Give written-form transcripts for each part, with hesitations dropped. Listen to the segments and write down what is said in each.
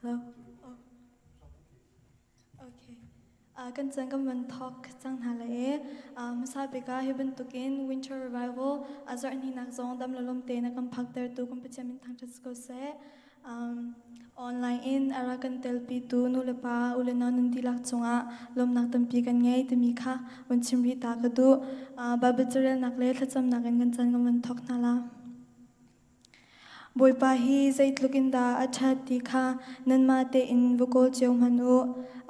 Hello. Oh. Okay. Uh, kan chan kan van thok cang hna le e. Uh, hmasa bik ah hi bantukin Winter Revival a zarh hninak zong dam le lawm te na kan phakter tu kan Pathian min thangṭhat si ko seh. Um, online in a rak kan telpi tu nu le pa u le nau nan dihlak cungah lawmnak tampi kan ngei timi kha van chim rih ta ka duh. Uh, Bible carelnak le thlacamnak in kan chan kan van thok hna la. Bawipa hi zeitluk in dah a ṭhat ti kha nanmah tein va kawl cio hmanh u.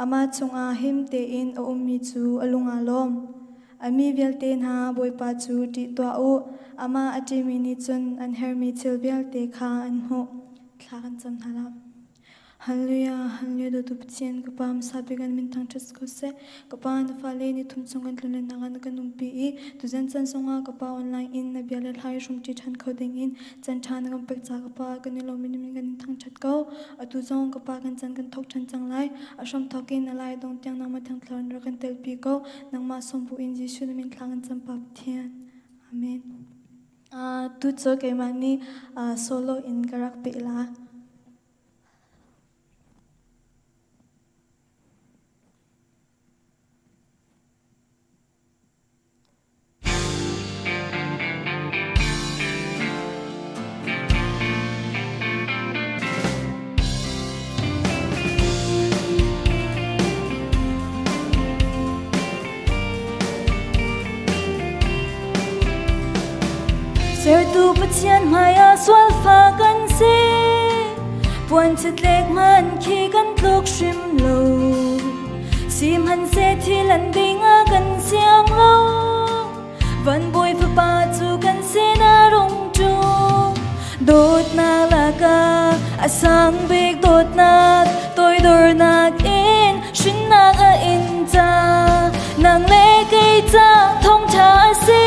Amah chungah him tein a ummi cu a lung aa lawm. A mi vialte hna Bawipa cu ṭih tuah u. Amah a ṭihmi nih cun an herhmi thil vialte kha an hmuh. Thla kan cam hna lai. Hallelujah, Hallelujah, dawtu Pathian, ka Pa hmasa bik an min thangṭhat si ko seh. Ka Pa, na fale ni thum chung kan tlunlennak ah na kan umpi i tuzan caan zongah ka Pa online in na bia le hla i hrawmṭi ṭhan kho dingin caan ṭha na kan pek caah ka Pa kan i lawm i na min kan in thangṭhat ko. Atu zong ka Pa kan caan kan thawk ṭhan cang lai. A hramthawk in a lai dong tiang nangmah Thiang Thlarau in rak kan telpi ko. Nangmah sawm bu in Jesuh na min thla kan cam Pa Pathian. Amen. Uh, tu cu keimah nih uh, solo in ka rak peh la. Sertu Pathian hmaiah sualfa kan si. Puan chitlek man khi kan tluk hrim lo. Sihmanhseh thil an ding ah kan siang lo. Van bawi fapa cu kan sinah rung ṭum. Dawtnak lakah a sang bik dawtnak, toidornak in hrinnak a in ca. Nang le kei ca thawngṭha a si.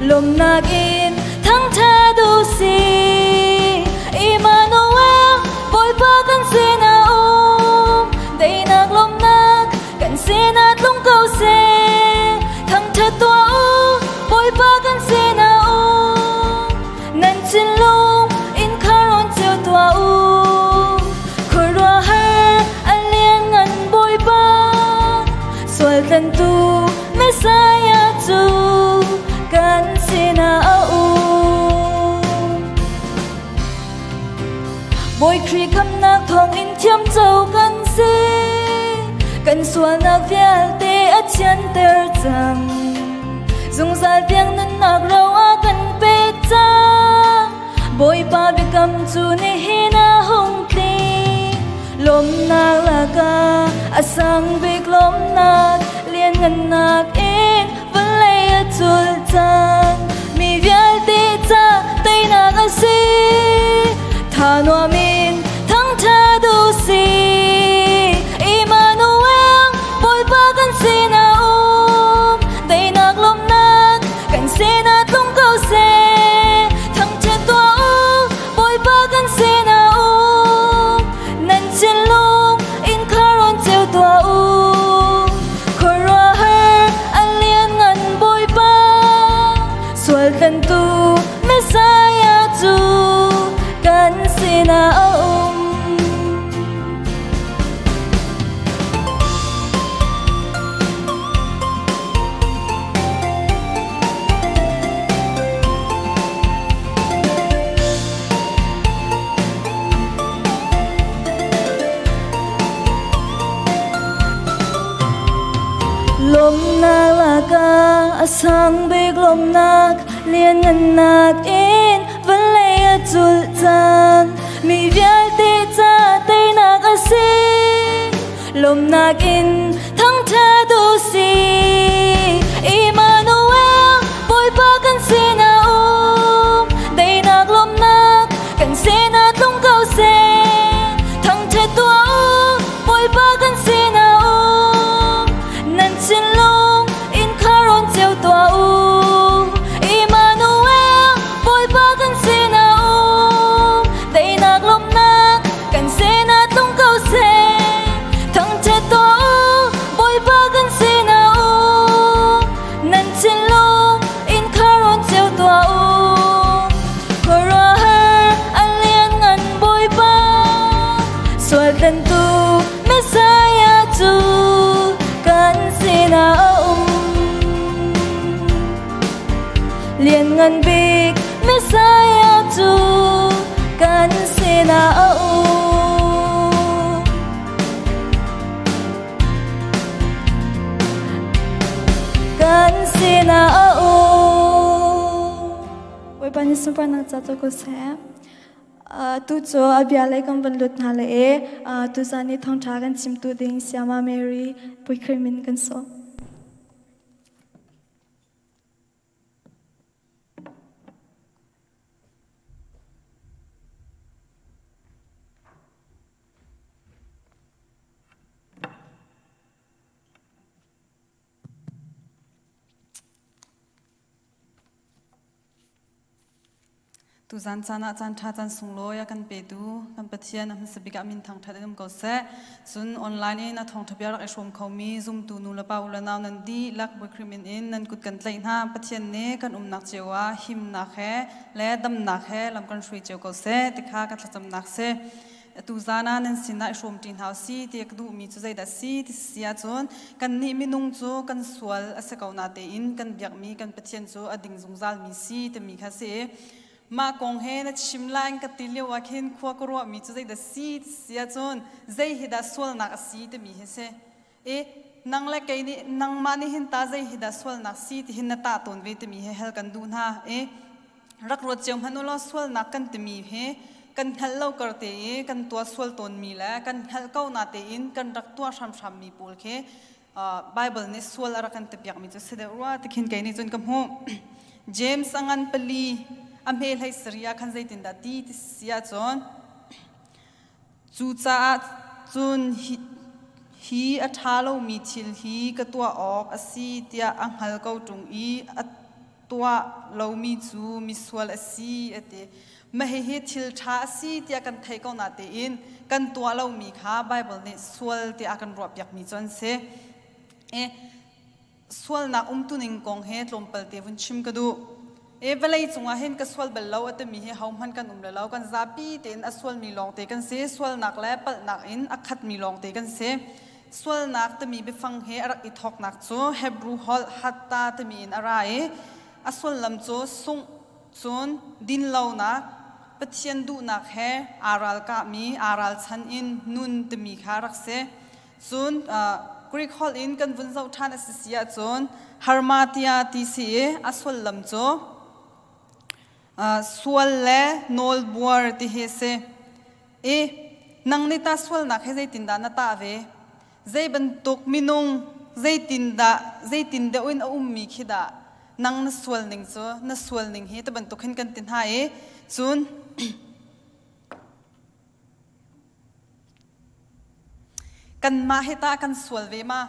Lawmhnak in thangṭha duh si. Immanuel, Bawipa kan sinah um. Daihnak lawmhnak kan sinah tlung ko seh. Thangṭhat tuah u, Bawipa kan sinah um. Nan thinlung in kharon cio tuah u. Khuaruahhar a lianngan Bawipa, sual tlantu Messiah cu kan sinah a um. Bawi Khrih khamnak thawngin thiamco kan si. Kan sualnak vialte a thianter cang. Zungzal tiang nunnak ro a kan pek cang. Bawipa biakam cu nihin a hung tling. Lawmnak lakah a sang bik lawmnak, lianngannak in vawlei a cul cang. Mi vialte ca teinak a si. Tha nuam in thangṭhat u si. Immanuel, Bawipa kan sinah um. Teinak lawmhnak kan sinah tlung ko seh. Thangṭhat tuah u, Bawipa kan sinah um. Nan thinlung in kharon ceu tuah u. Khuaruahhar a lianngan Bawipa, sual tlantu Messiah cu kan sinah a um. Lawmnak lakah a sang bik lawmnak lianngannak in vawlei a culh cang. Mi vialte ca teinak a si. Lawmnak in thangṭhat u si. Immanuel, Bawipa kan sinah um. Daihnak lawmhnak kan sinah tlung ko seh. Thangṭhat tuah u, Bawipa kan sinah um. Nan thinlung in kharon cio tuah u. Immanuel, Bawipa kan sinah um. Daihnak lawmhnak kan sinah tlung ko seh. Thangṭhat tuah u, sunparnak ca tuah ko seh. Tu cu a bia lei kan van lut hna le e tuzan i thawngṭha kan chimtu ding Siama Mary Puikhri min kan sawm. Tuzan caan ah caan ṭha caan sunglawi a kan petu kan Pathian a hmasa bik ah min thangṭhat in um ko seh. Cun online in a thawngṭha bia rak i hrawm khomi zumtu nu le pa u le nau nan dihlak Bawi Khrih min in nan kut kan tlaih hna. Pathian nih kan umnak cio ah himnak he le damnak he lam kan hruai cio ko seh ti kha ka thlacamnak si. Atu zan ah nan sinah i hrawmṭi hna usih ti ka duhmi cu zeidah a si ti si ahcun kannih minung cu kan sual a si ko natein kan biakmi kan Pathian cu a ding zungzalmi si timi kha a si. Mah kong he na chim lai ka ti lio ah khin khua ka ruahmi cu zeidah si ti si ahcun zei hi dah sualnak a si timi hi si. I nang le kei nih nangmah nih hin ta zei hi dah sualnak si ti hin na tah tawn ve timi hi hal kan duh hna. I rak ruat cio hmanh u law sualnak kan timi hi kan hngalh lo kar te i kan tuah sual tawnmi le kan hngalh ko na tein kan rak tuah hramhrammi pawl khi Bible nih sual a rak kan tipiakmi cu si deuh rua ti khin kei nih cun ka hmuh. James a ngan pali a hme hlei sari ah khan zeitindah ti ti si ahcun Cucaah cun hi a ṭha lomi thil hi ka tuah awk a si tiah a hngal ko ṭung i a tuah lomi cu misual a si, a ti. Mah hihi thil ṭha a si tiah kan theih ko natein kan tuah lomi kha Baibal nih sual tiah a kan ruahpiakmi cu an si. Sualnak umtuning kong he tlawmpal te vun chim ka duh. E vawlei cungah hin ka sual bal lo a timi hi hohmanh kan um le lo. Kan zapi tein a sualmi lawngte kan si. Sualnak le palhnak in a khatmi lawngte kan si. Sualnak timi biafang he a rak i thawknak cu Hebrew holh hatta timi in a ra i a sullam cu sungh cun dinlonak Pathian duhnak he aa ralkahmi aa ralchan in nun timi kha a rak si. Cun Greek holh in kan vun zoh ṭhan a si si ahcun harmatia ti si i a sullam cu sual le nawlbuar ti hi a si. I nang nih tah sualnak hi zeitindah na tah ve? Zei bantuk minung zeitindah zeitin deuh in a ummi khi dah nang na sual ning cu na sual ning hi ti bantuk hin kan ti hna i cun Kanmah hi tah kan sual ve ma?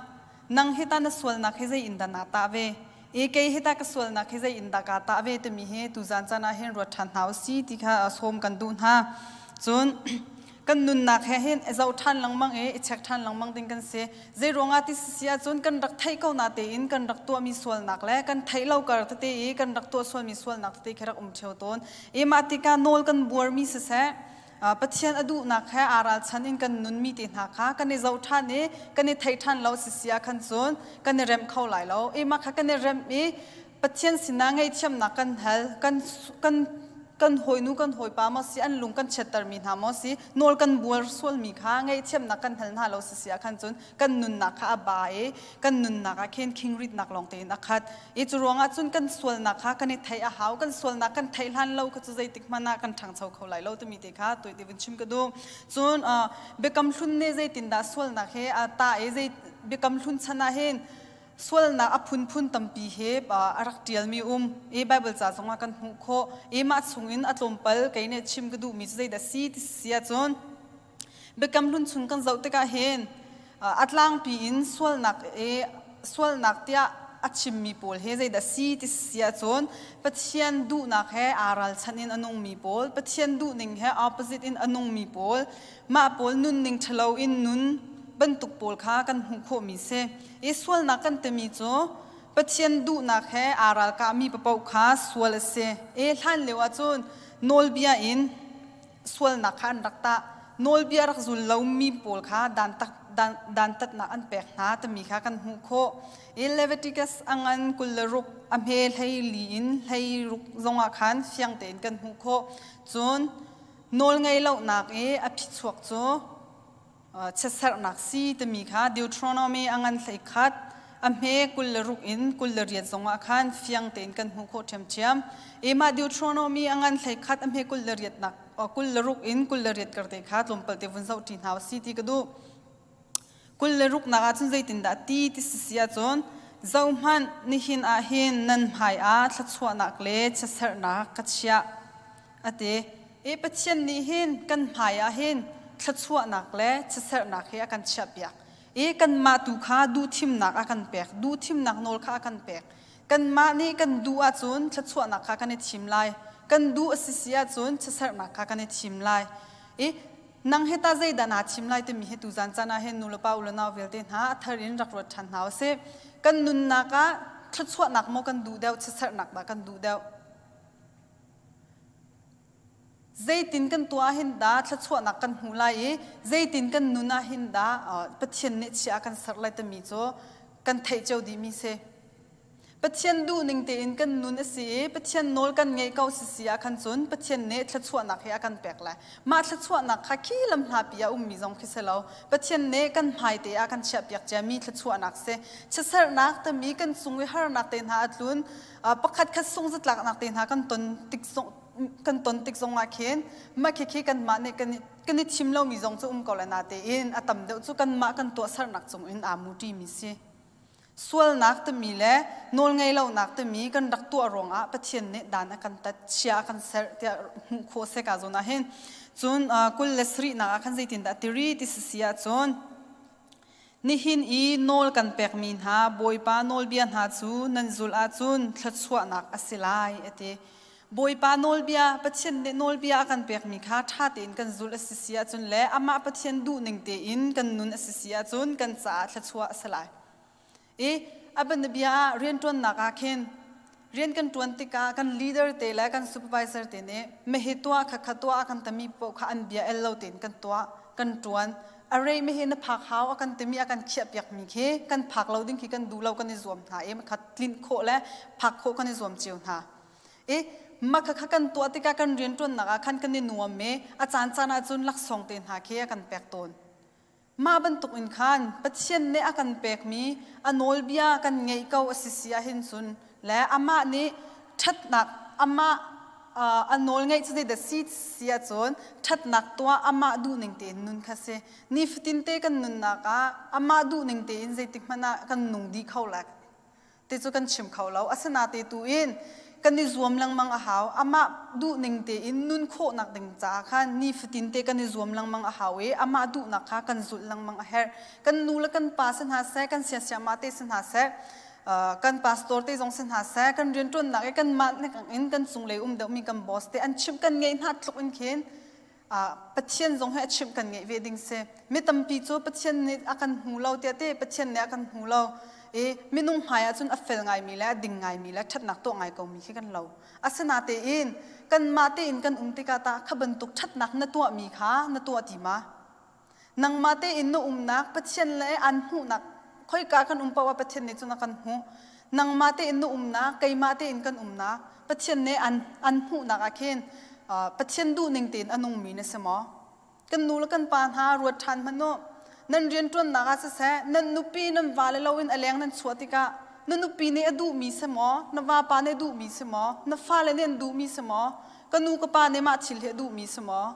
Nang hi tah na sualnak hi zei in dah naa tah ve? I kei hi tah ka sualnak hi zei in dah kaa tah ve timi hi tuzan caan ah hin ruat ṭhan hna u si ti kha sawm kan duh hna. Cun kan nunnak he hin i zoh ṭhan lengmang i i check ṭhan lengmang ding kan si. Zei ruangah ti si ahcun kan rak theih ko na tein kan rak tuahmi sualnak le kan theih lo kar tete i kan rak tuah sualmi sualnak tete khi rak um ṭheo tawn. I mah tikah nawl kan buarmi siseh, Pathian a duhnak he aa ralchan in kan nunmi te hna kha kan i zoh ṭhan i kan i thei ṭhan lo sisi ah khan cun kan i remh kho lai lo. I mah kha kan i remh i Pathian sinah ngaihthiamnak kan hal, kan kan kan hawinu kan hawipa maw si an lung kan chiattermi hna maw si nawl kan buar sualmi kha ngaihthiamnak kan hal hna lo sisi ah khan cun kan nunnak kha a ba i kan nunnak ah khin khingritnak lawng tein a khat. I cu ruangah cun kan sualnak kha kan i theih a hau. Kan sualnak kan theih hlan lo kha cu zeitik hmanh ah kan ṭhangcho kho lai lo timi te kha tuite vun chim ka duh. Cun biakam hlun nih zeitindah sualnak he a tah i zei biakam hlun chan ah hin sualnak a phunphun tampi he a rak ṭialmi um i Bible ca zongah kan hmuh khawh. I mah chungin a tlawmpal kei nih chim ka duhmi cu zeidah si ti si ahcun Biakam Hlun chung kan zoh tikah hin a tlangpi in sualnak i sualnak tiah a chimmi pawl hi zeidah si ti si ahcun Pathian duhnak he aa ralchanh in a nungmi pawl, Pathian duhning he opposite in a nungmi pawl, mah pawl nunning ṭhalo in nun bantuk pawl kha kan hmuh khawhmi si. I sualnak kan timi cu Pathian duhnak he aa ralkahmi paoh kha sual a si. I hlan lio ahcun nawlbia in sualnak kha an rak tah. Nawlbia rak zul lomi pawl kha dantatnak an pek hna timi kha kan hmuh khawh. I Leviticus a ngan 26 a hme hlei li in hlei ruk zongah khan fiang tein kan hmuh khawh. Cun nawl ngei lonak i a phichuak cu chiatserhnak si timi kha Deuteronomy a ngan hlei khat A hme 26 in 28 zongah khan fiang tein kan hmuh khawh ṭhiamṭhiam. I mah Deuteronomy a ngan 11 a hme 28 nak 26 in 28 kar te kha tlawmpal te vun zoh ṭi hna u si ti ka duh. 26 nak ah cun zeitindah ti ti si si ahcun zohhmanh nihin ah hin nan hmai ah thluachuahnak le chiatserhnak ka chiah a ti. I Pathian nih hin kan hmai ah hin thluachuahnak le chiatserhnak hi a kan chiahpiak. I kanmah tu kha duhthimnak a kan pek, duhthimnak nawl kha a kan pek. Kanmah nih kan duh ahcun thluachuahnak kha kan i thim lai. Kan duh a si si ahcun chiatserhnak kha kan i thim lai. I Nang hi tah zeidah naa thim lai timi hi tuzan caan ah hin nulepa u le nau vialte hna a thar in rak ruat ṭhan hna usih. Kan nunnak ah thluachuahnak maw kan duh deuh, chiatserhnak dah kan duh deuh? Zeitin kan tuah hin dah thluachuahnak kan hmuh lai i zeitin kan nun ah hin dah Pathian nih chia a kan serh lai timi cu kan theih cio dihmi si. Pathian duhning tein kan nun a si i Pathian nawl kan ngeih ko si si ah khan cun Pathian nih thluachuahnak hi a kan pek lai. Mah thluachuahnak kha khi lam hlapi ah ummi zong khi si lo. Pathian nih kan hmai te ah kan chiahpiak ciami thluachuahnak si. Chiatserhnak timi kan cung i harnak te hna a tlun pakhat khat sung zatlaknak te hna kan ton tik zong kan ton tik zong ah khin mah khikhi kanmah nih kan kan i thim lomi zong cu um ko lai na tein a tam deuh cu kanmah kan tuahsernak cung in aa muṭi mi si. Sualnak timi le nawlngeihlonak timi kan rak tuah ruangah Pathian nih dan a kan tat, chia a kan serh tiah hmuh khawh a si ka zawn ah hin. Cun 27nak ah khan zeitindah tiri ti si si ahcun nihin i nawl kan pekmi hna Bawipa nawlbia hna cu nan zulh ahcun thluachuahnak a si lai a ti. Bawipa nawlbia, Pathian nih nawlbia a kan pekmi kha ṭha tein kan zulh a si si ahcun le amah Pathian duhning tein kan nun a si si ahcun kan caah thluachuah a si lai. I a bianabia ah rianṭuannak ah khin rian kan ṭuan tikah kan leader te le kan supervisor te nih mehi tuah kha kha tuah a kan tami paoh kha an bia el lo tein kan tuah kan ṭuan a rei mehi na phak hau a kan timi a kan khiahpiakmi khi kan phak lo ding khi kan duh lo kan i zuam hna i kha tlinh khawh le phak khawh kan i zuam cio hna. I mah kha kan tuah tikah kan rianṭuannak ah khan kan i nuam i a caancaan ahcun laksawng te hna khi a kan pek tawn. Mah bantuk in khan Pathian nih a kan pekmi a nawlbia kan ngeih ko a si si ahhin cun le amah nih ṭhatnak amah a nawl ngeih cu zeidah si si ahcun ṭhatnak tuah amah duhning tein nun kha si. Nifatin te kan nunnak ah amah duhning tein zeitik hmanh ah kan nung dih kho lai. Ti cu kan chim kho lo. Asinate tu in kan i zuam lengmang a hau. Amah duhning tein nun khawhnak ding caah khan nifatin te kan i zuam lengmang a hau i amah duhnak kha kan zulh lengmang a herh. Kan nu le kan pa si hna seh, kan siasiamah te si hna seh, kan pastor te zong si hna seh, kan rianṭuannak i kanmah in kan cunglei um deuhmi kan boss te an chimh kan ngeih hna tluk in khin Pathian zong hi a chimh kan ngeih ve ding si. Mi tampi cu Pathian nih a kan hmu lo tiah ti Pathian nih a kan hmu lo i minung hmai ah cun a fel ngaimi le a ding ngaimi le ṭhatnak tuah ngai komi khi kan lo. Asinatein kanmah tein kan um tikah tah kha bantuk ṭhatnak na tuahmi kha na tuah ti ma? Nangmah tein na umnak Pathian le an hmuhnak khoika kan um paoh ah Pathian nih cun a kan hmuh. Nangmah tein na umnak, keimah tein kan umnak, Pathian nih an, an hmuhnak ah khin Pathian duhning tein a nungmi na si maw? Kan nu le kan pa hna ruat ṭhan hmanh u. Nan rianṭuannak ah siseh, nan nupi nan vale loin a leng nan chuah tikah na nupi nih a duhmi si maw? Na vapa nih a duhmi si maw? Na fale nih an duhmi si maw? Ka nu ka pa nih mah thil hi a duhmi si maw?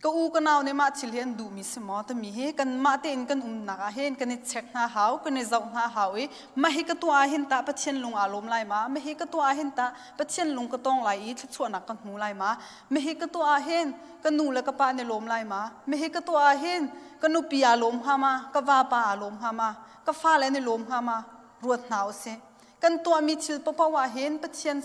Ka u ka nau nih mah thil hi an duhmi si maw timi hi kanmah tein kan umnak ah hin kan i check hna hau kan i zoh hna hau i mah hi ka tuah ah hin tah Pathian lung aa lawm lai ma mah hi ka tuah ah hin tah Pathian lung ka tong lai i thluachuahnak ka hmu lai ma mah hi ka tuah ah hin ka nu le ka pa an i lawm lai ma mah hi ka tuah ah hin ka nupi aa lawm hnga ma ka vapa aa lawm hnga ma ka fale an i lawm hnga ma ruat hna usih Kan tuahmi thil paohpaoh ah hin Pathian,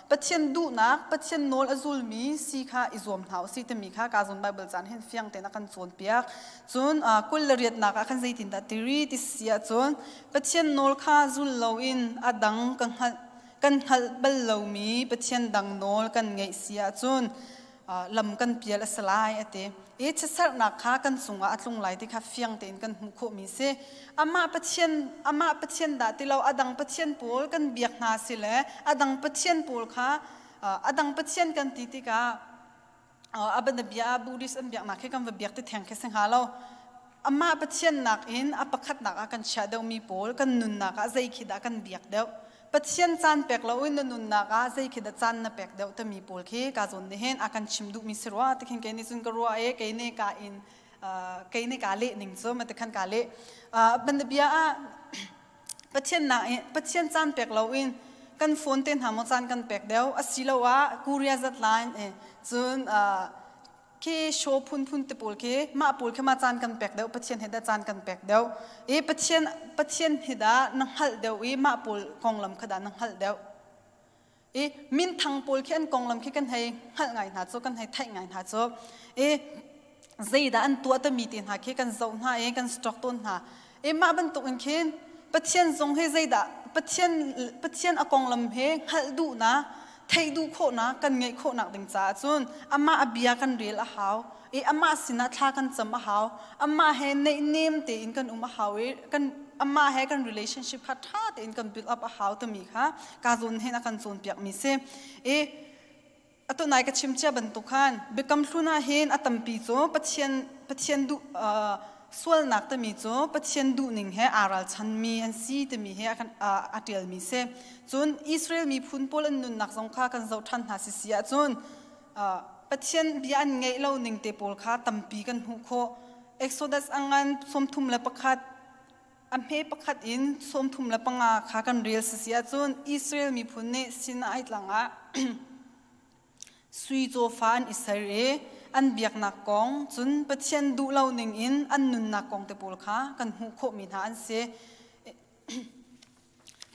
Pathian duhnak, Pathian nawl a zulmi si kha i zuam hna usih timi kha ka zawn Baibal caan hin fiang tein a kan cawnpiak. Cun 28nak ah khan zeitindah tiri ti si ahcun Pathian nawl kha zul loin a dang ka hngalh kan hngalh bal lomi Pathian dang nawl kan ngeih si ahcun lam kan pial a si lai a ti. I chiatserhnak kha kan cungah a tlung lai ti kha fiang tein kan hmuh khawhmi si. Amah Pathian, amah Pathian dah ti lo a dang Pathian pawl kan biak hna si le a dang Pathian pawl kha a dang Pathian kan ti tikah a bianabia ah Buddhist an biaknak khi kan va biak ti theng khi si hnga lo. Amah Pathian nakin a pakhatnak ah kan chiah deuhmi pawl kan nunnak ah zei khi dah kan biak deuh? Pathian caan pek loin na nunnak ah zei khi dah caan na pek deuh timi pawl khi ka zawn nih hin a kan chim duhmi si rua ti khin kei nih cun ka ruah i kei nih ka in kei nih ka leh ning cu mati khan ka leh. Banabia ah Pathian nak in Pathian caan pek loin kan phone te hna maw caan kan pek deuh asiloah Korea zatlan cun khi show phunphun te pawl khi mah pawl khi ma caan kan pek deuh Pathian he dah caan kan pek deuh i Pathian Pathian hi dah na hngalh deuh i mah pawl konglam kha dah na hngalh deuh i minthang pawl khi an konglam khi kan hei hngalh ngai hna cu kan hei theih ngai hna cu i zeidah an tuah tami te hna khi kan zoh hna i kan stock tawn hna i mah bantuk in khin Pathian zong hi zeidah Pathian Pathian a konglam he hngalh duhnak theih duh khawhnak kan ngeih khawhnak ding caah cun amah a bia kan rel a hau i amah sinah thla kan cam a hau amah he neihnem tein kan um a hau i kan amah he kan relationship kha ṭha tein kan build up a hau timi kha ka zawn hin a kan cawnpiak mi si i atu nai ka chim cia bantuk khan biakam hlun ah hin a tampi cu Pathian Pathian duh sualnak timi cu Pathian duhning he aa ralchanmi an si timi he a ṭialmi si. Cun Israel miphun pawl an nunnak zong kha kan zoh ṭhan hna si si ahcun Pathian bia an ngeih lo ning te pawl kha tampi kan hmuh khawh. Exodus a ngan 31 a hme pakhat in 35 kha kan rel si si ahcun Israel miphun nih Sinai tlang ah Sui cawfa an i ser i an biaknak kong cun Pathian duh lo ning in an nunnak kong te pawl kha kan hmuh khawhmi hna an si.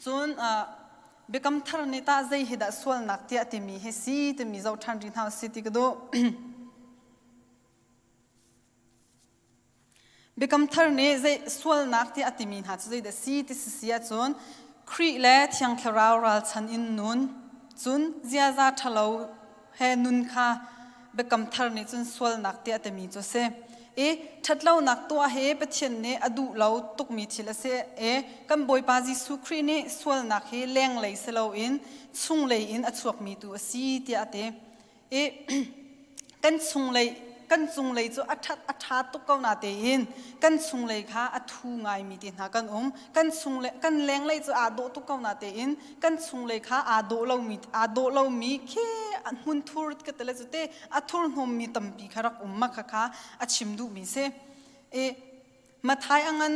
Cun Biakam Thar nih tah zei hi dah sualnak tiah timi hi si timi zoh ṭhan rih hna usih ti ka duh. Biakam Thar nih zei sualnak tiah a timi hna cu zeidah si ti si si ahcun Khrih le Thiang Thlarau ralchan in nun, cun ziaza ṭhalo he nun kha Biakam Thar nih cun sualnak tiah a timi cu a si. I ṭhatlonak tuah hi Pathian nih a duh lo tukmi thil a si i kan Bawipa Jesuh Khrih nih sualnak hi lenglei si loin chunglei in a chuakmi tu a si tiah a ti. I kan chunglei kan cunglei cu a ṭhat a ṭha tuk ko na tein kan chunglei kha a thu ngaimi te hna kan um kan chunglei kan lenglei cu aa dawh tuk ko na tein kan chunglei kha aa dawh lomi aa dawh lomi khi hmun thur ka tele cu te a thur hnawmmi tampi kha rak um ma kha kha a chim duhmi si i Mathai a ngan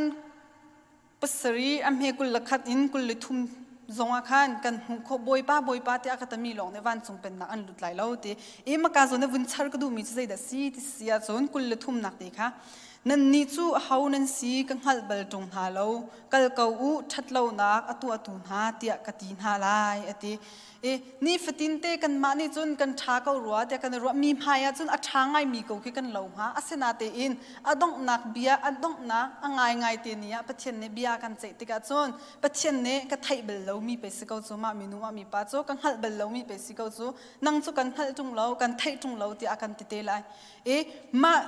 pasarih a hme 21 in 23 zong ah khan kan hmuh khawh bawipa bawipa tiah ka tami lawng nih vancung pennak an lut lai lo ti i maka zawn i vun char ka duhmi cu zeidah si ti si ahcun 23 nak te kha nannih cu aho nan si ka hngalh bal ṭung hna lo kal ko u ṭhatlonak a tuahtu hna tiah ka ti hna lai a ti I nifatin te kanmah nih cun kan ṭha ko rua tiah kan i ruah. Mi hmai ah cun a ṭha ngaimi ko khi kan lo hnga. Asinatein a donghnak bia, a donghnak a ngaingai te ni ah Pathian nih bia kan ceih tikah cun Pathian nih ka theih bal lomi pei si ko cu, mah minu mah mipa cu ka hngalh bal lomi pei si ko cu, nang cu kan hngalh ṭung lo, kan theih ṭung lo tiah a kan ti te lai. I mah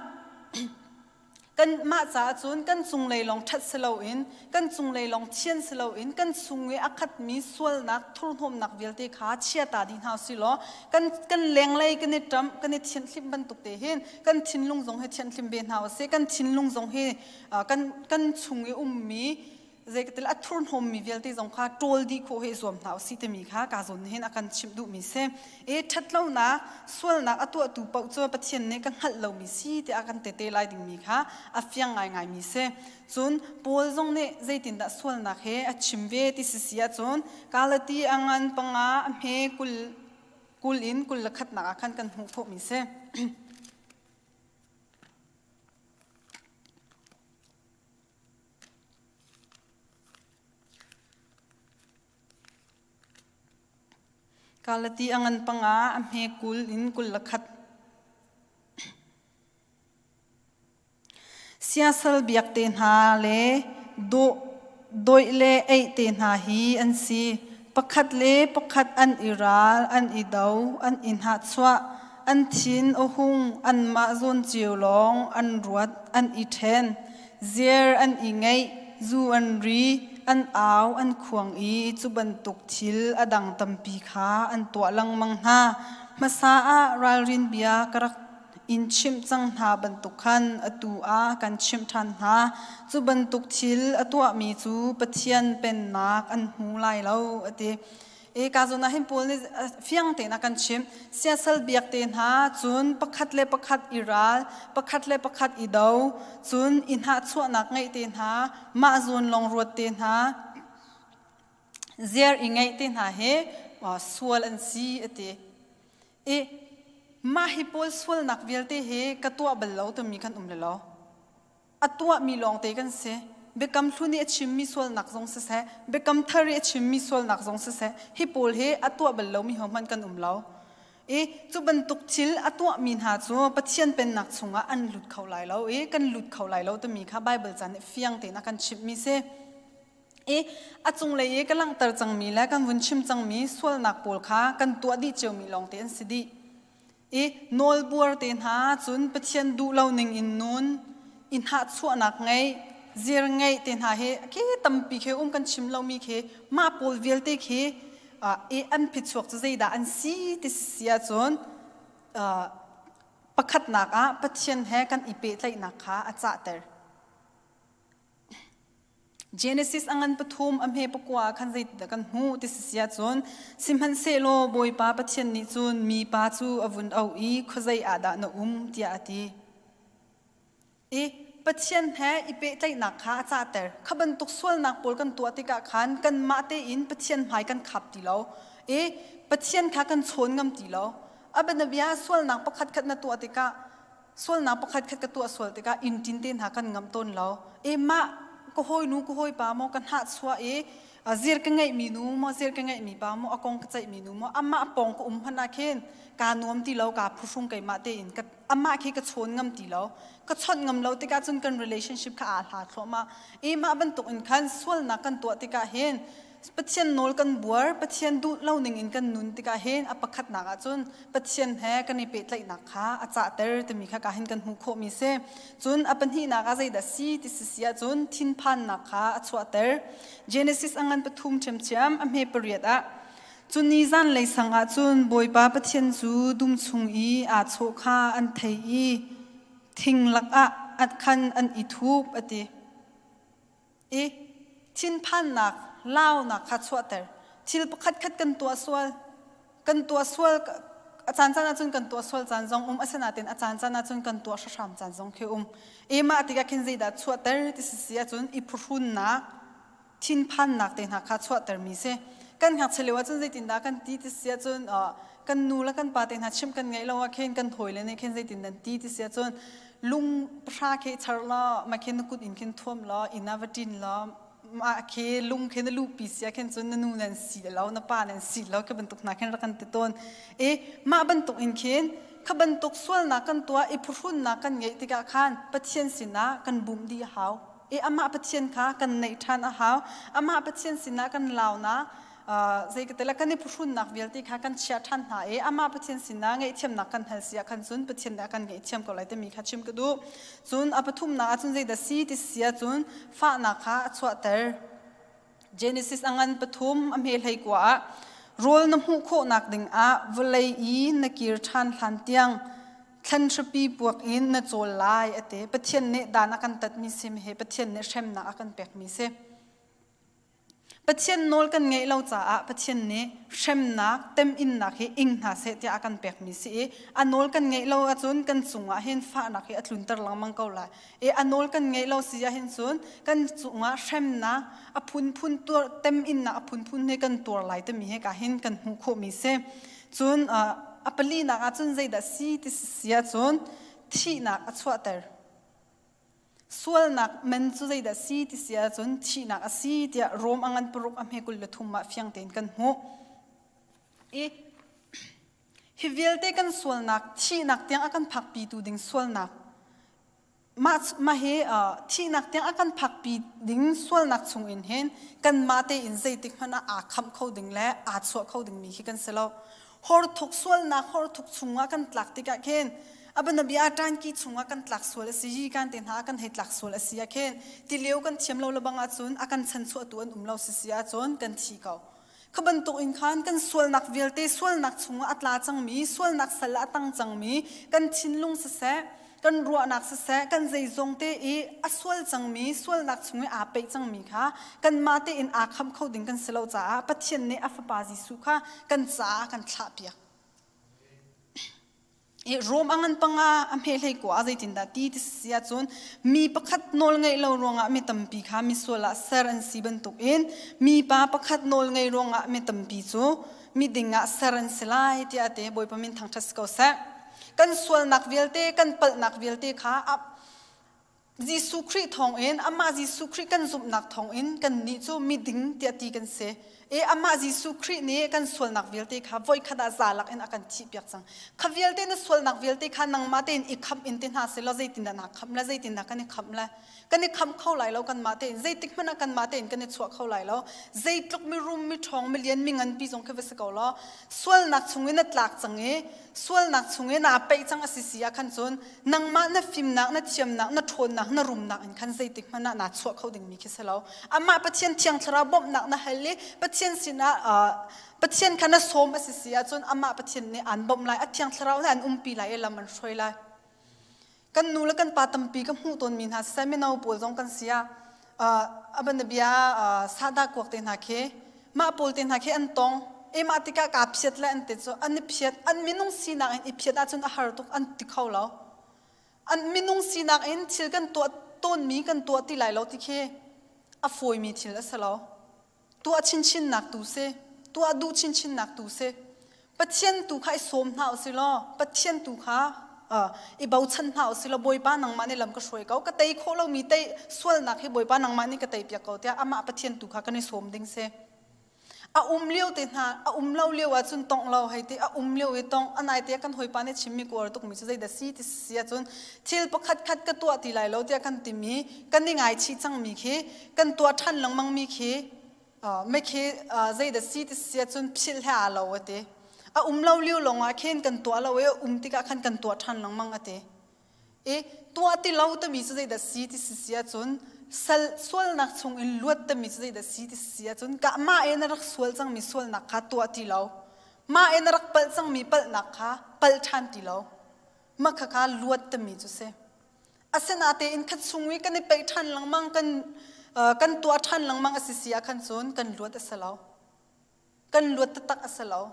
kan mah caah cun kan cunglei lawng ṭhat si loin kan cunglei lawng thian si loin kan chung i a khatmi sualnak thurhnawmnak vialte kha chia ta dih hna usih law kan kan lenglei kan i ṭamh kan i thianhhlimh bantuk te hin kan thinlung zong hi thianhhlim ve hna usih kan thinlung zong hi kan kan chung i ummi zeikatil a thurhnawmmi vialte zong kha ṭawl dih khawh hi zuam hna usih timi kha ka zawn hin a kan chimh duhmi si. E ṭhatlonak sualnak a tuahtu paoh cu Pathian nih ka hngalh lomi si tiah a kan tete lai dingmi kha a fiang ngaingaimi si. Cun Paul zong nih zeitindah sualnak he a chim ve ti si si ahcun Galati a ngan panga a hme 20 kul in 21nak ah khan kan hmuh khawhmi si. Galati a ngan panga a hme 20 in 21. Siasal biak te hna le dawh doih le eih te hna hi an si. Pakhat le pakhat an i ral, an i do, an i hnahchuah, an thin a hung, anmah zawn cio lawng an ruat, an i ṭhen. Ziar an i ngeih, zu an ri, an au, an khuang i cu bantuk thil a dang tampi kha an tuah lengmang hna. Hmasa ah ralrin bia ka rak. in chimh cang hna bantuk khan atu ah kan chimh ṭhan hna. Cu bantuk thil a tuahmi cu Pathian Pennak an hmu lai lo, a ti. E ka zawn ah hin Paul nih fiang tein a kan chimh. Siasal biak te hna cun pakhat le pakhat i ral, pakhat le pakhat i do, cun i hnahchuahnak ngeih te hna, mah zawn lawng ruat te hna, ziar i ngeih te hna hi sual an si a ti. I mah hi pawl sualnak vialte hi ka tuah bal lo timi kan um le lo. A tuahmi lawngte kan si. Biakam hlun i a chimmi sualnak zong siseh, biakam thar i a chimmi sualnak zong siseh, hi pawl hi a tuah bal lomi hohmanh kan um lo. I cu bantuk thil a tuahmi hna cu Pathian Pennak chungah an lut kho lai lo i kan lut kho lai lo timi kha Baibal ca nih fiang tein a kan chimhmi si. I a cunglei i ka langhter cangmi le kan vun chim cangmi sualnak pawl kha kan tuah dih ciomi lawngte an si dih. I nawlbuar te hna cun Pathian duh lo ning in nun, i hnahchuahnak ngeih, zir ngeih te hna hi khi tampi khi um kan chim lomi khi mah pawl vialte khi i an phichuak cu zeidah an si ti si ahcun pakhatnak ah Pathian he kan i pehtlaihnak kha a cahter. Genesis a ngan pathum a hme pakua ah khan zeitindah kan hmuh ti si ahcun sihmanhsehlaw Bawipa Pathian nih cun mipa cu a vun auh i khuazei ah dah na um tiah a ti. I Pathian he i pehtlaihnak kha a cahter. Kha bantuk sualnak pawl kan tuah tikah khan kanmah tein Pathian hmai kan khap ti lo i Pathian kha kan chawn ngam ti lo. A bianabia sualnak pakhat khat na tuah tikah sualnak pakhat khat ka tuah sual tikah inn tin te hna kan ngamh tawn lo e mah ka hawinu ka hawipa maw ka hnah chuah i zir ka ngeihmi nu maw zir ka ngeihmi pa maw a kong ka ceihmi nu maw amah pawng ka um hmanh ah khin kaa nuam ti lo kaa phuhrung keimah tein ka amah khi ka chawn ngam ti lo ka chawnh ngam lo tikah cun kan relationship kha aa hla thluahmah i mah bantuk in khan sualnak kan tuah tikah hin Pathian nawl kan buar, Pathian duh lo ning in kan nun tikah hin a pakhatnak ahcun Pathian he kan i pehtlaihnak kha a cahter timi kha ka hin kan hmuh khawhmi si. Cun a pahnihnak ah zeidah si ti si si ahcun thinphannak kha a chuahter. Genesis a ngan pathum ṭhiamṭhiam a hme pariat ah Cun ni zanlei sang ah cun Bawipa Pathian cu dum chung i aa chawh kha an thei i thing lakah khan an i thup a ti. I thinphannak, launak kha chuahter. Thil pakhatkhat kan tuah sual, kan tuah sual a caan caan ahcun kan tuah sual caan zong um asinain a caan caan ahcun kan tuah hram caan zong khi um. E mah tikah khin zeidah chuahter ti si si ahcun i phuhrunnak, thinphannak te hna kha chuahtermi si. Kan ngakchia lio ahcun zeitindah kan ti ti si ahcun kan nu le kan pa te hna chimh kan ngeih lo ah khin kan hawile nih khin zeitin nan ti ti si ahcun lung pahra khi char law mah khi na kut in khin thuam law inn ah va ṭin law mah khi lung khi na luhpi si ah khin cun na nu nan si lo na pa nan si lo khi bantuk hna khin rak kan ti tawn i mah bantuk in khin kha bantuk sualnak kan tuah i phuhrunnak kan ngeih tikah khan Pathian sinah kan bumh dih a hau i amah Pathian kha kan neih ṭhan a hau amah Pathian sinah kan launak zei ka tela kan i phuhrunnak vialte kha kan chia ṭhan hna i amah Pathian sinah ngaihthiamnak kan hal si ah khan cun Pathian nih a kan ngaihthiam ko lai timi kha chim ka duh. Cun a pathumnak ah cun zeidah si ti si ahcun fahnak kha a chuahter. Genesis a ngan pathum a hme hlei kua ah rawl na hmuh khawhnak dingah vawlei i na kir ṭhan hlan tiang thlan hrapi puak in na cawl lai a ti. Pathian nih dan a kan tatmi si he Pathian nih hremnak a kan pekmi si. Pathian nawl kan ngeih lo caah Pathian nih hremnak, teminnak hi ing hna seh tiah a kan pekmi si i a nawl kan ngeih lo ahcun kan cungah hin fahnak hi a tlunter lengmang ko lai. I a nawl kan ngeih lo si ahhin cun kan cungah hremnak a phunphun tuar teminnak a phunphun he kan tuar lai timi he ka hin kan hmuh khawhmi si. Cun a palinak ahcun zeidah si ti si ahcun thihnak a chuahter. Sualnak man cu zeidah si ti si ahcun thihnak a si tiah Rom a ngan paruk a hme 23 ah fiang tein kan hmuh. I hi vialte kan sualnak thihnak tiang a kan phakpitu ding sualnak mah mah hi thihnak tiang a kan phakpi ding sualnak chung in hin kanmah tein zeitik hmanh ah aa khamh kho ding le aa chuah kho dingmi khi kan si lo. Horthuk sualnak horthuk chungah kan tlak tikah khin abanabia ṭanki chungah kan tlak sual a si hi kan te hna kan hei tlak sual a si ah khin tilio kan thiam lo lebang ahcun a kan chanchuahtu an um lo si si ahcun kan thi ko. Kha bantuk in khan kan sualnak vialte sualnak chungah a tla cangmi, sualnak sal ah a tang cangmi kan thinlung siseh, kan ruahnak siseh, kan zeizong te i a sual cangmi, sualnak chung i aa peih cangmi kha kanmah tein aa khamh kho ding kan si lo caah Pathian nih a Fapa Jesuh kha kan caah a kan thlahpiak. I Rom a ngan panga a hme hlei kua zeitindah ti ti si ahcun mi pakhat nawl ngeih lo ruangah mi tampi kha misual ah ser an si bantukin mipa pakhat nawl ngei ruangah mi tampi cu miding ah ser an si lai tiah a ti. Bawipa min thangṭhat si ko seh. Kan sualnak vialte, kan palhnak vialte kha Jesuh Khrih thawngin amah Jesuh Khrih kan zumhnak thawngin kannih cu miding tiah ti kan si. E amah Jesuh Khrih nih kan sualnak vialte kha voikhat ah zalak in a kan thihpiak cang. Kha vialte na sualnak vialte kha nangmah tein i khamh in ti hna seh law zeitindah naa khamh le zeitindah kan i khamh le kan i khamh kho lai lo kanmah tein zeitik hmanh ah kanmah tein kan i chuah kho lai lo zeitluk mirum miṭhawng milian minganpi zong khi va si ko law sualnak chungin na tlak cang i sualnak chung i naa peih cang a si si ah khan cun nangmah na fimnak na thiamnak na ṭhawnnak na rumnak in khan zeitik hmanh ah naa chuah kho dingmi khi si lo amah Pathian thiang thlarau bawmhnak na hal i Pathian sinah Pathian kha na sawm a si si ahcun amah Pathian nih aan bawmh lai a thiang thlarau nih an umpi lai i lam an hruai lai Kan nu le kan pa tampi ka hmuh tawnmi hna siseh mino pawl zong kan si ah a banabia sahdah kuak te hna khi mah pawl te hna khi an tong e mah tikah kaa phiat le an ti cu an i phiat an minung sinak in i phiat ahcun a har tuk an ti kho lo an minung sinak in thil kan tuah tawnmi kan tuah ti lai lo ti khi a fawimi thil a si lo tuah chinchinnak tu si tuah duh chinchinnak tu si Pathian tu kha i sawm hna usih law Pathian tu kha i bochan hna usih law Bawipa nangmah nih lam ka hruai ko ka tei khawh lomi tei sualnak hi Bawipa nangmah nih ka tei piak ko tiah amah Pathian tu kha kan i sawm ding si a um lio te hna a um lo lio ahcun tongh lo hei ti a um lio i tongh a nai te kan hawipa nih chimmi kuar tukmi cu zeidah si ti si ahcun thil pakhat khat ka tuah ti lai lo tiah kan timi kan i ngaichih cangmi khi kan tuah ṭhan lengmangmi khi mekhi zeidah si ti si ahcun philh he aa lo a ti. A um lo lio lawngah khin kan tuah lo i a um tikah khan kan tuah ṭhan lengmang a ti. I tuah ti lo timi cu zeidah si ti si si ahcun sal sualnak chungin luat timi cu zeidah si ti si ahcun ka mah i na rak sual cangmi sualnak kha tuah ti lo. Mah i na rak palh cangmi palhnak kha palh ṭhan ti lo. Mah khakha luat timi cu si. Asinatein khat chung i kan i peih ṭhan lengmang kan kan tuah ṭhan lengmang a si si ah khan cun kan luat a si lo. Kan luat taktak a si lo.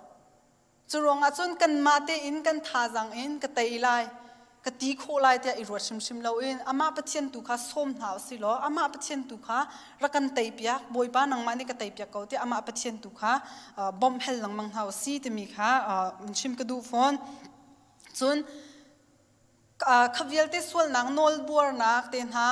Cu ruangah cun kanmah tein kan thazaang in ka tei lai, ka ti khawh lai tiah i ruat hrimhrim loin amah Pathian tu kha sawm hna u sih law amah Pathian tu kha rak kan teipiak, Bawipa nangmah nih ka teipiak ko tiah amah Pathian tu kha bawmh hal lengmang hna u sih timi kha chim ka duh fawn. Cun Kha vialte sualnak nawlbuarnak te hna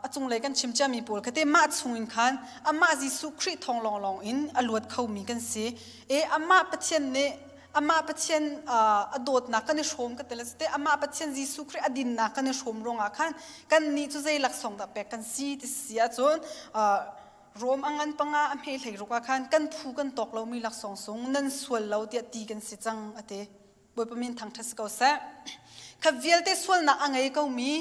a cunglei kan chim ciami pawl kha te mah chungin khan amah Jesuh Khrih thawng lawnglawng in a luat khomi kan si. E amah Pathian nih amah Pathian a dawtnak kan i hrawm ka tel te amah Pathian Jesuh Khrih a dinnak kan i hrawm ruangah khan kan nih cu zei laksawng dah pek kan si ti si ahcun Rom a ngan panga a hme hlei ruk ah khan kan phu kan tawk lomi laksawng sung nan sual lo tiah ti kan si cang a ti. Bawipa min thangṭhat si ko seh. Kha vialte sualnak a ngei komi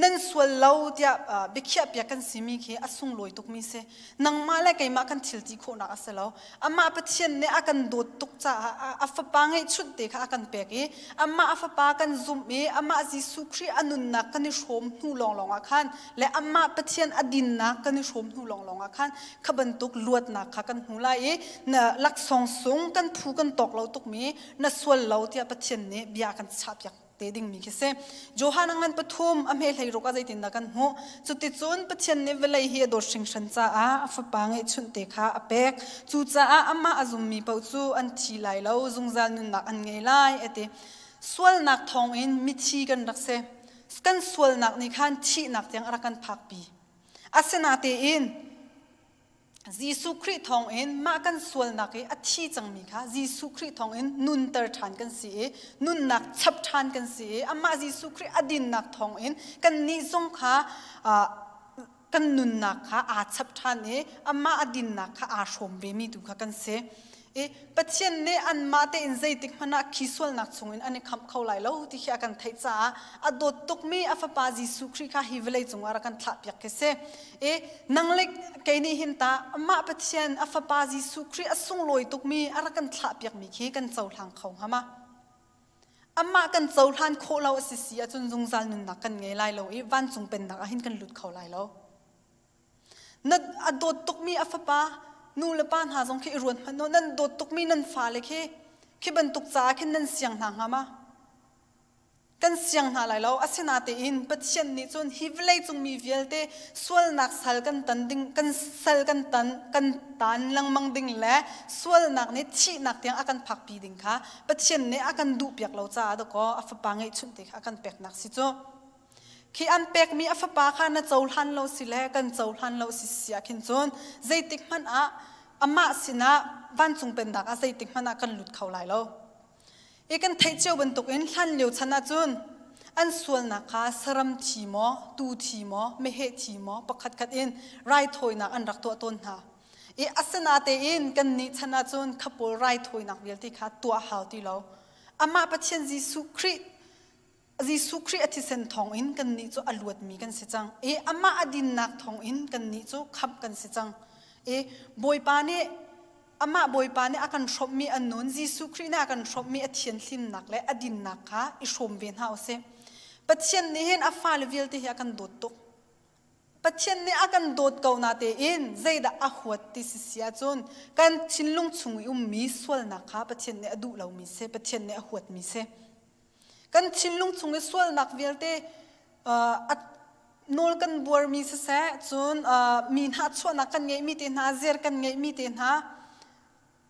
nan sual lo tiah biakhiah piak kan simi khi a sunglawi tukmi si. Nangmah le keimah kan thil ti khawhnak a si lo. Amah Pathian nih a kan dawt tuk caah a fapa ngeihchunh te kha a kan pek i amah a fapa kan zumh i amah Jesuh Khrih a nunnak kan i hrawm hnu lawnglawng ah khan le amah Pathian a dinnak kan i hrawm hnu lawnglawng ah khan kha bantuk luatnak kha kan hmu lai i na laksawng sung kan phu kan tawk lo tukmi na sual lo tiah Pathian nih bia kan chahpiak te dingmi khi si. Johan a ngan pathum a hme hlei ruk ah zeitindah kan hmuh? Cuticun Pathian nih vawlei hi a dawt hringhran caah a fapa ngeihchunh te kha a pek. Cucaah amah a zummi paoh cu an thi lai lo, zungzal nunnak an ngei lai a ti. Sualnak thawngin mithi kan rak si. Kan sualnak nih khan thihnak tiang a rak kan phakpi. Asinatein Jesuh Khrih thawngin mah kan sualnak i a thi cangmi kha Jesuh Khrih thawngin nunter ṭhan kan si i nunnak chap ṭhan kan si i amah Jesuh Khrih a dinnak thawngin kannih zong kha kan nunnak kha aa chap ṭhan i amah a dinnak kha aa hrawm vemi tu kha kan si. I Pathian nih anmah tein zeitik hmanh ah khi sualnak chungin an i khamh kho lai lo ti khi a kan theih caah a dawt tukmi a fapa Jesuh Khrih kha hi vawlei cungah rak kan thlahpiak khi si. I nang le kei nih hin tah amah Pathian a fapa Jesuh Khrih a sunglawi tukmi a rak kan thlahpiakmi khi kan cohlang kho hnga ma? Amah kan cohlan khawh lo a si si ahcun zungzal nunnak kan ngei lai lo i vancung pennak ah hin kan lut kho lai lo. Na a dawt tukmi a fapa nu le pa hna zong khi i ruat hmanh u nan dawt tukmi nan fale khi khi bantuk caah khin nan siang hna hnga ma? Kan siang hna lai lo. Asinatein Pathian nih cun hi vawlei cung mi vialte sualnak sal kan tan ding kan sal kan tan kan tan lengmang ding le sualnak nih thihnak tiang a kan phakpi ding kha Pathian nih a kan duhpiak lo caah dakaw a fapa ngeihchunh te kha a kan peknak si cu. Khi an pekmi a fapa kha na cohlan lo si le kan cohlan lo si si ah khin cun zeitik hmanh ah amah sinah vancung pennak ah zeitik hmanh ah kan lut kho lai lo. I kan theih cio bantukin hlan lio chan ahcun an sualnak kha saram thi maw, tuu thi maw, meheh thi maw pakhatkhat in raithawinak an rak tuah tawn hna. I asinatein kannih chan ahcun kha pawl raithawinak vialte kha tuah hau ti lo. Amah Pathian Jesuh Khrih Jesuh Khrih a thisen thawngin kannih cu a luatmi kan si cang i amah a dinnak thawngin kannih cu khamh kan si cang. I Bawipa nih amah Bawipa nih a kan hrawmhmi a nun Jesuh Khrih nih a kan hrawmhmi a thianhlimnak le a dinnak kha i hrawm ve hna usih. Pathian nih hin a fale vialte hi a kan dawt tuk. Pathian nih a kan dawt ko na tein zeidah a huat ti si si ahcun kan thinlung chung i ummi sualnak kha Pathian nih a duh lomi si, Pathian nih a huatmi si. Kan thinlung chung i sualnak vialte uh, nawl kan buarmi siseh, cun uh, mi hna chuahnak kan ngeihmi te hna, zer kan ngeihmi te hna,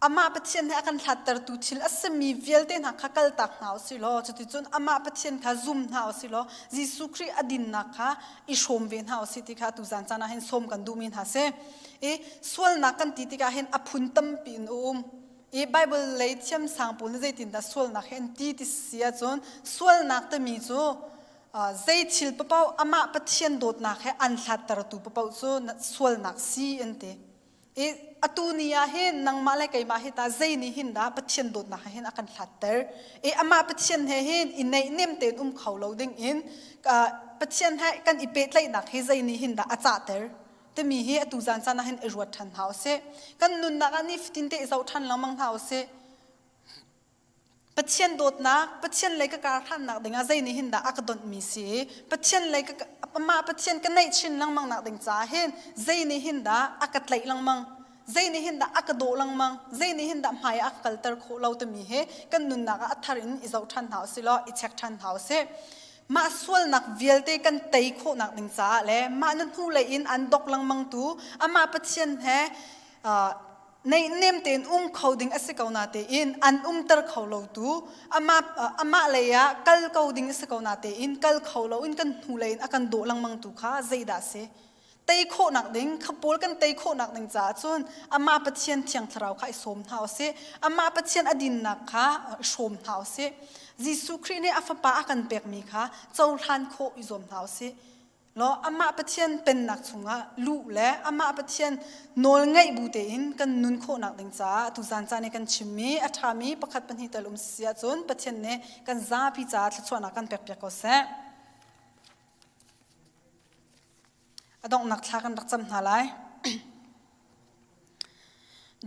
amah Pathian he a kan hlattertu thil a simi vialte hna kha kaltak hna u sih law cuticun amah Pathian kha zum hna u sih law Jesuh Khrih a dinnak kha i hrawm ve hna u sih ti kha tuzan caan ah hin sawm kan duhmi hna si. I sualnak kan ti tikah hin a phun tampi in a um. I Bible lei thiamsang pawl nih zeitindah sualnak hi an ti ti si ahcun sualnak timi cu zei thil paoh amah Pathian dawtnak he an hlattertu paoh cu sualnak si an ti. I atu ni ah hin nangmah le keimah hi ta zei nih hin dah Pathian dawtnak he hin a kan hlatter. I amah Pathian he hin i neihnem tein um kho lo ding in Pathian he kan i pehtlaihnak hi zei nih hin dah a cahter timi hi atu zan caan ah hin i ruat ṭhan hna usih. Kan nunnak ah nifatin te i zoh ṭhan lengmang hna usih. Pathian dawtnak, Pathian lei ka kar hrannak dingah zei nih hin dah a ka donhmi si? Pathian lei ka amah Pathian ka neih chin lengmang nak ding caah hin zei nih hin dah a ka tlaih lengmang? Zei nih hin dah a ka dawh lengmang? Zei nih hin dah hmai ah a ka kalter khawh lo timi hi kan nunnak ah a thar in i zoh ṭhan hna usih law i check ṭhan hna usih. Mah sualnak vialte kan tei khawhnak ding caah le mah na hnulei in an dok lengmang tu amah Pathian he uh, neihnem tein um kho ding a si ko na tein an umter kho lo tu amah amah lei ah kal ko ding a si ko na tein kal kho lo in kan hnu lei in a kan dawh lengmang tu kha zeidah si tei khawhnak ding kha pawl kan tei khawhnak ding caah cun amah Pathian thiang thlarau kha i sawm hna usih amah Pathian a dinnak kha i hrawm hna usih Jesuh Khrih nih a fapa a kan pekmi kha cohlan khawh i zuam hna usih Law amah Pathian pennak chungah luh le amah Pathian nawl ngaih bu tein kan nun khawhnak ding caah tuzan caan i kan chimmi a ṭhami pakhat pahnih tal um si ahcun Pathian nih kan zapi caah thluachuahnak kan pekpiak ko seh. A donghnak thla kan rak cam hna lai.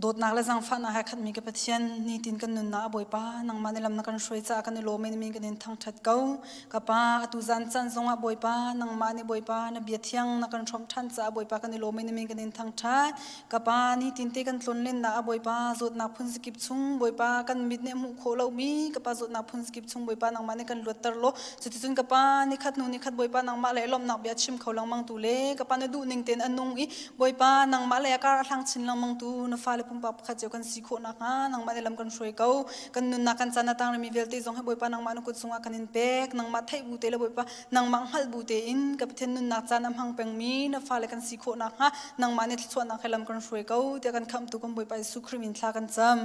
Dawtnak le zaangfahnak he khatmi ka Pathian, nitin kan nunnak a Bawipa, nangmah nih lam na kan hruai caah kan i lawm i na min kan in thangṭhat ko. Ka Pa, atu zan caan zongah Bawipa, nangmah nih Bawipa, na bia thiang na kan hrawmh ṭhan caah Bawipa kan i lawm i na min kan in thangṭhat. Ka Pa, nitin te kan tlonlennak ah Bawipa, zawtnak phun zakip chung Bawipa, kan mit nih a hmuh khawh lomi ka Pa zawtnak phun zakip chung Bawipa nangmah nih kan luatter law, cuticun ka Pa, nikhat hnu nikhat Bawipa nangmah le lawmhnak bia chim kho lengmang tu le ka Pa na duh ning tein a nung i Bawipa, nangmah lei ah kar a hlang chin lengmang tu na fale pumpak pakhat cio kan si khawh nakhnga nangmah nih lam kan hruai ko. Kan nunnak kan caan a tang rimi vialte zong hi Bawipa nangmah na kut cungah kan in pek. Nangmah theih bu te le Bawipa nangmah hngalh bu tein ka Pathian nunnak caan a hmang pengmi na fale kan si khawh nakhnga nangmah nih thluachuahnak he lam kan hruai ko tiah kan khamhtu kan Bawipa Jesuh Khrih min thla kan cam.